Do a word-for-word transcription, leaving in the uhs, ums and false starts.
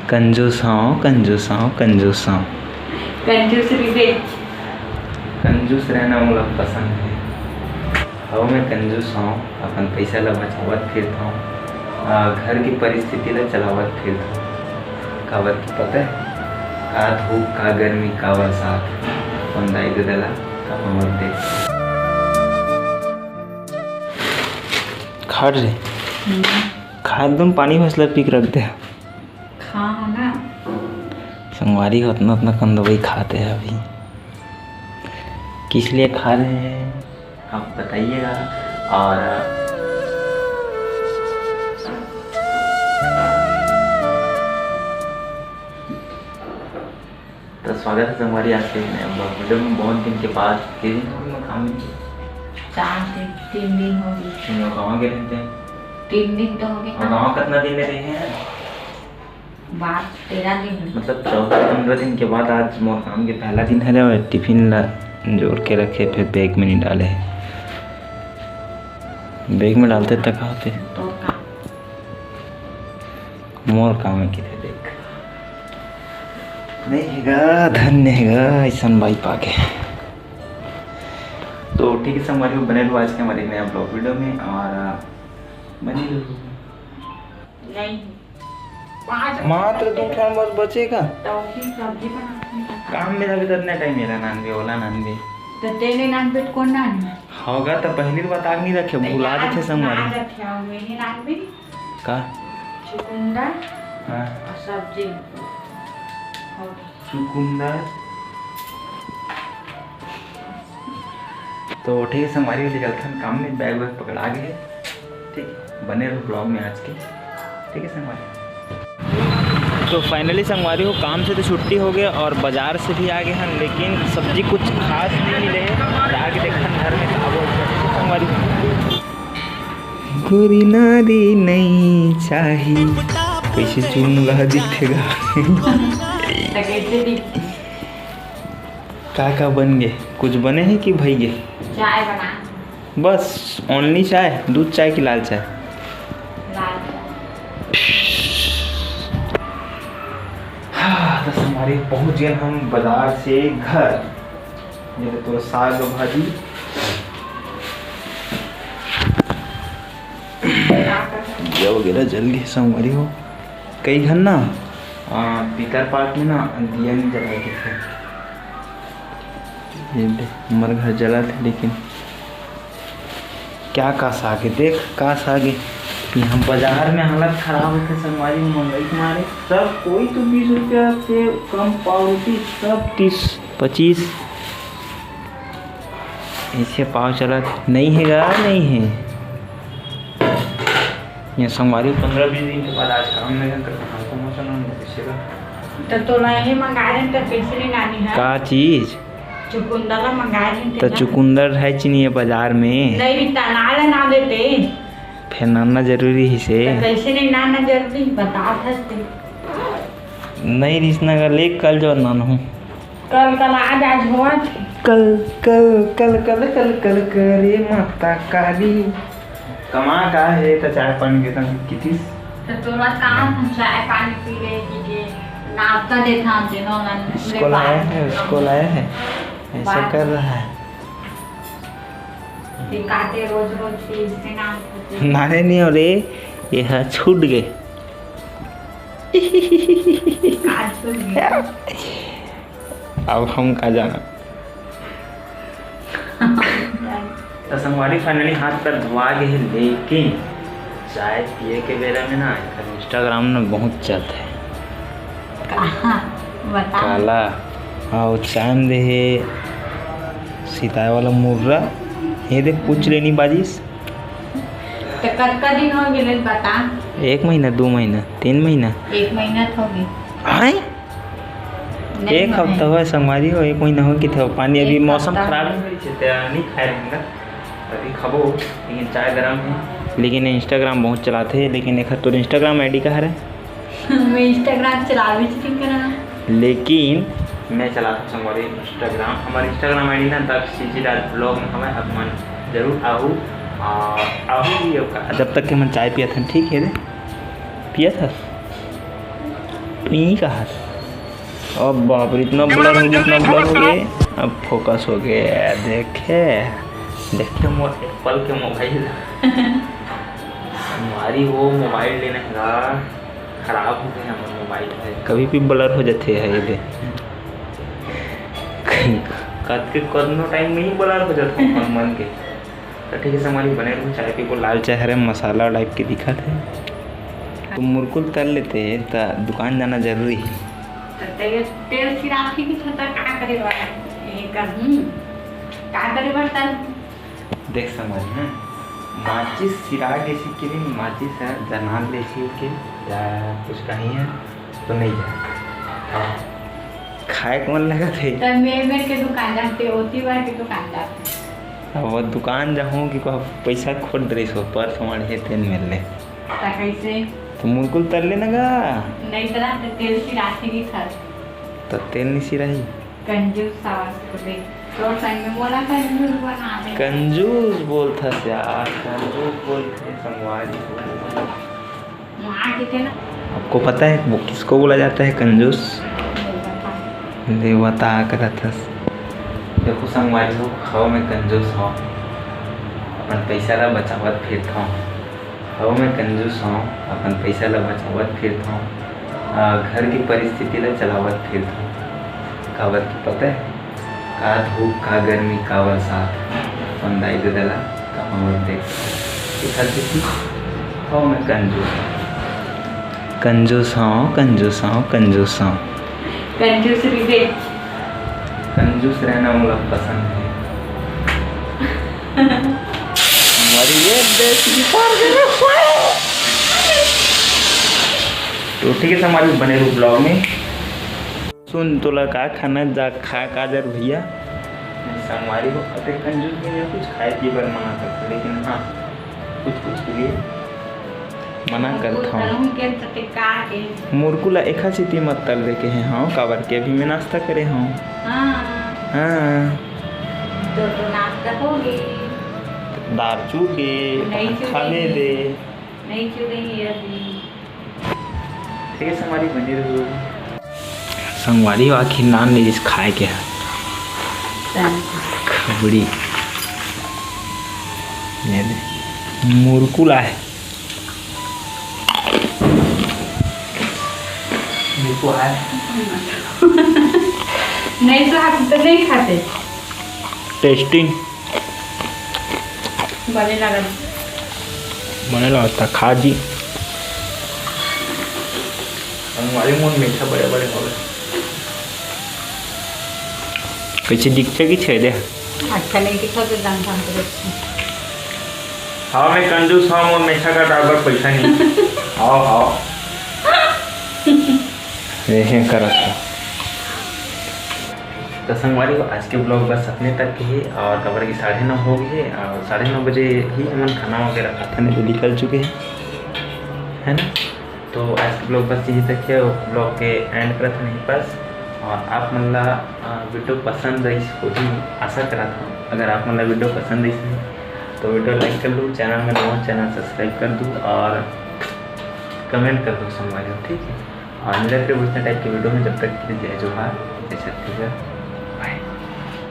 कंजूस हव, कंजूस हव, कंजूस हव। कंजूस रहिबे। कंजूस रहना मोला पसंद हे। हव, मैं कंजूस हव, अपन पइसा ला बचावत फिरथव, आ, घर की परिस्थिति ला चलावत फिरथव। काबर कि पता हे, का धूप, का गर्मी, का बरसात, अपन दाई ददा ला कमावत देख। खा रे। हम्म। खा, एकदम पानी भसला पी के रख दे। खा हो ना। संगवारी हो, अतना, अतना कन दवाई खाते हैं अभी। किस लिए खा रहे हैं, आप बताइएगा। और तो स्वागत है संगवारी आज के नए vlog video में। बहुत दिन के बाद, के दिन हो गए काम में? चार दिन, तीन दिन हो गए। तुम लोग गाँव गए रहते हैं? तीन दिन तो हो गए। और गाँव कितना दिन में रहे हैं? बात तेरह दिन। मतलब चौदह पंद्रह दिन के बाद आज मोर काम के पहला दिन हरे और टिफिन ला जोर के रखे, फिर बैग में नहीं डाले। बैग में डालते तक होते। तो काम। मोर काम है किथे देख। नहीं हेगा, धन्य हेगा, ऐसन बाई पाके। तो ठीक है संगवारी, बने रहो आज के हमारे नया vlog video में और बने रहो। नहीं। पाँच मात्र दो ठन बस बचे का? तो फिर सब्जी बनाते हैं। काम में लगे तो इतना टाइम मेरा नानबे, ओला नानबे। तो तेरे नानबे तो कौन नानबे? होगा तो पहली बार बता के नहीं रखे, तो भुला यार, देते संगवारी। याद रखे, और मेरे नानबे। का? चुकंदर हाँ। और सब्जी। हो गया। चुकंदर। तो ठीक है संगवारी, निकलथन काम में, बैग वैग पकड़ा गए। ठीक, बने रहो vlog में आज के। ठीक है संगवारी। तो finally संगवारी हो, काम से तो छुट्टी हो गए और बाजार से भी आ गए हैं, लेकिन सब्जी कुछ खास नहीं मिले है। जाके देखन घर में का बोलते हैं संगवारी। गोरी नारी नहीं चाही, कैसे चुन ला दिखेगा। तो कैसे दिख- का का बन गे? कुछ बने हे कि भई गे? चाय बना। बस only चाय? दूध चाय कि लाल चाय? लाल चाय। हाँ, तो संगवारी पहुँच गए हम बाजार से घर। ये तो तोर साग भाजी। दिया वगैरह जल गए संगवारी हो। कई घर ना, आ, पितर पाठ में ना दिया नहीं जलाए के थे। ये दे, हमर घर जला थे, लेकिन क्या का साग है, देख का साग है। यहाँ बाजार में हालत खराब होते संगवारी, महंगाई के मारे सब कोई तो बीस रुपया से कम पाव रोटी, सब तीस पच्चीस। ऐसे पाव चलत नहीं है गा, नहीं है। ये संगवारी पंद्रह बीस दिन के बाद आज काम में गए, तो कहाँ को मौसम हम कैसे बा? तो तोला ये मंगा रहे, तो कैसे नहीं लानी है? का चीज? चुकुंदर ला मंगा रहे थे तो ना। चुकुंदर है चीनी है बाजार में। नहीं, तना ला ना देते। फिर नाना जरूरी ही से। तो कैसे नहीं नाना जरूरी, बता सकते। नहीं रिश्ना का लेख कल जो नान हूँ। कल, कल आज, आज होवत। कल, कल, कल, कल, कल, कल करे माता काली। कमा का हे त चाय पानी के तन कितिस। तो तोला काम हम चाय पानी पी ले कि के नाश्ता देथा हम तेनो ना। उसको लाया है, उसको लाया है। ऐसा बात कर रहा है। दिखाते रोज रोज के इसके नाम होते। नाने नहीं हो रे, ये है छूट गए। आज तो गया। अब हम का जाना। तो संगवारी finally हाथ पैर धोआ गए हैं, लेकिन चाय पिए के बेरा में ना एकर Instagram में बहुत चलत है। कहाँ? बता। काला। और चांद है सिताए वाला मुर्रा। ये देख पूछ लेनी बाजिस। तो कतका दिन हो गए बता? एक महीना, दो महीना, तीन महीना। एक महीना तो हो गए। आए? नहीं एक होए। हफ्ता हुआ संगवारी हो, एक महीना हो कि था पानी अभी एक मौसम हफ्ता। खराब है, नहीं खाए रहेंगे। अभी खाबो, लेकिन चाय गरम है। लेकिन Instagram बहुत चलाते हैं, लेकिन एक तोर Instagram ID का हरे? मैं Instagram चलावे च नहीं करा। लेकिन मैं चलाता हूँ संगवारी Instagram। हमारे Instagram ID ना दक्ष सीजी राज vlog में हमें आप मन जरूर आहू, आ, आहू भी ओकर। जब तक के मन चाय पियत हन, ठीक है रे? पियत हस? पी कहा। अब बाप रे, इतना ब्लर हो गया, इतना ब्लर हो गया। अब फोकस हो गया, देखे, देखे मोर एप्पल के मोबाइल। हमारी वो मोबाइल लेने का खराब हो गया हमर मोबाइल है, कभी भी ब्लर हो जाते हैं ये दे। कत के कतनो टाइम में ही ब्लर हो जाता हूँ मन, मन के। तो ठीक है, संगवारी बने रहू, चाय पीबो, लाल चाय हरे मसाला टाइप के दिखत है। तो मुरकुल तल लेते त दुकान जाना जरूरी है। तो तेल, तेल सिराखी की छता का करे बर? ये कर, हम्म, का करे बर तल? देख संगवारी, हाँ, माचिस सिरा के सीख के भी माचिस है, जनाल ले सीख के या कुछ कहीं है तो नहीं जाए। हाँ, खाए के मन लगत हे। त मेर मेर के दुकान जाते, ओती बार के दुकान जाते। अब वो दुकान जाहूँ कि को पैसा खोट रही सो, पर्स माड़े हे तेन मेर ले। त कैसे? तो मुरकुल तर लेना गा। नहीं तरह तो तेल सिराखी नहीं था। तो तेल नहीं सिराही। कंजूस सास को देख, तोर संग में मोला कंजूस बना दे। कंजूस बोलथस यार, कंजूस बोलथे संगवारी हो। माँ के थे ना। आपको पता है वो किसको बोला जाता है कंजूस? नहीं पता। ले बता करथस। देखो संगवारी हो, हव मैं कंजूस हव, अपन पैसा ला बचावत फिरत हव। हव मैं कंजूस हव, अपन पैसा ला बचावत फिरत हव। आ, घर की परिस्थिति ला चलावत फिरत हव। काबर की पता है, का धूप, का गर्मी, का बरसात, अपन दाई ददा ला कमावत देख। एखर सेती हव मैं कंजूस। कंजूस हव, कंजूस हव, कंजूस हव। कंजूस रहिबे। कंजूस रहना मोला पसंद है। हमारी ये देश की तो ठीक है, संगवारी बने रहू vlog में। सुन, तोला का खाना, जा खा का जर भैया। संगवारी हो, अते कंजूस भी नहीं, कुछ खाए पीए बर मना करता, लेकिन हाँ, कुछ कुछ के लिए मना करत हूँ। मुरकुला एखा सेती मत तलबे के हे हव, काबर के अभी मैं नाश्ता करे हव। हाँ। हाँ। तो, तो नाश्ता हो गई। दार चूर के नहीं चूर खावे दे। नहीं चूर रही है अभी। ठीक है, संगवारी बने रहू। संगवारी हो, आखिर नान ले जिस खाए के है। खबड़ी। ये दे। मुरकुला है। देखो है। नहीं तो आप तो नहीं खाते। Tasting। बने लागत। बने लागत था, खा जी। हमारे मुंह मीठा बड़े बड़े हो गए। कैसे दिखते कि छेदे? अच्छा नहीं दिखा तो जान काम करे। हाँ, मैं कंजूस हूँ, मोर मेछा का टाबर पैसा नहीं। आओ, आओ। ये, ये करत है। तो संगवारी हो, आज के vlog बस अपने तक के ही, और काबर की साढ़े नौ हो गए हैं और साढ़े नौ बजे ही हमन खाना वगैरह खाथन तो निकल चुके हैं, है ना। तो आज के vlog बस यही तक है। Vlog के end करत हन यहीं पास। और आप मन ला, अ, video पसंद आइस होही, आशा करत हूँ। अगर आप मन ला video पसंद आइस है तो video like कर लो, channel में नवा channel subscribe कर दो और comment कर दो संगवारी हो, ठीक है। और मिलत रहे वैसे type के video में, जब तक के लिए जय जोहार, जय छत्तीसगढ़।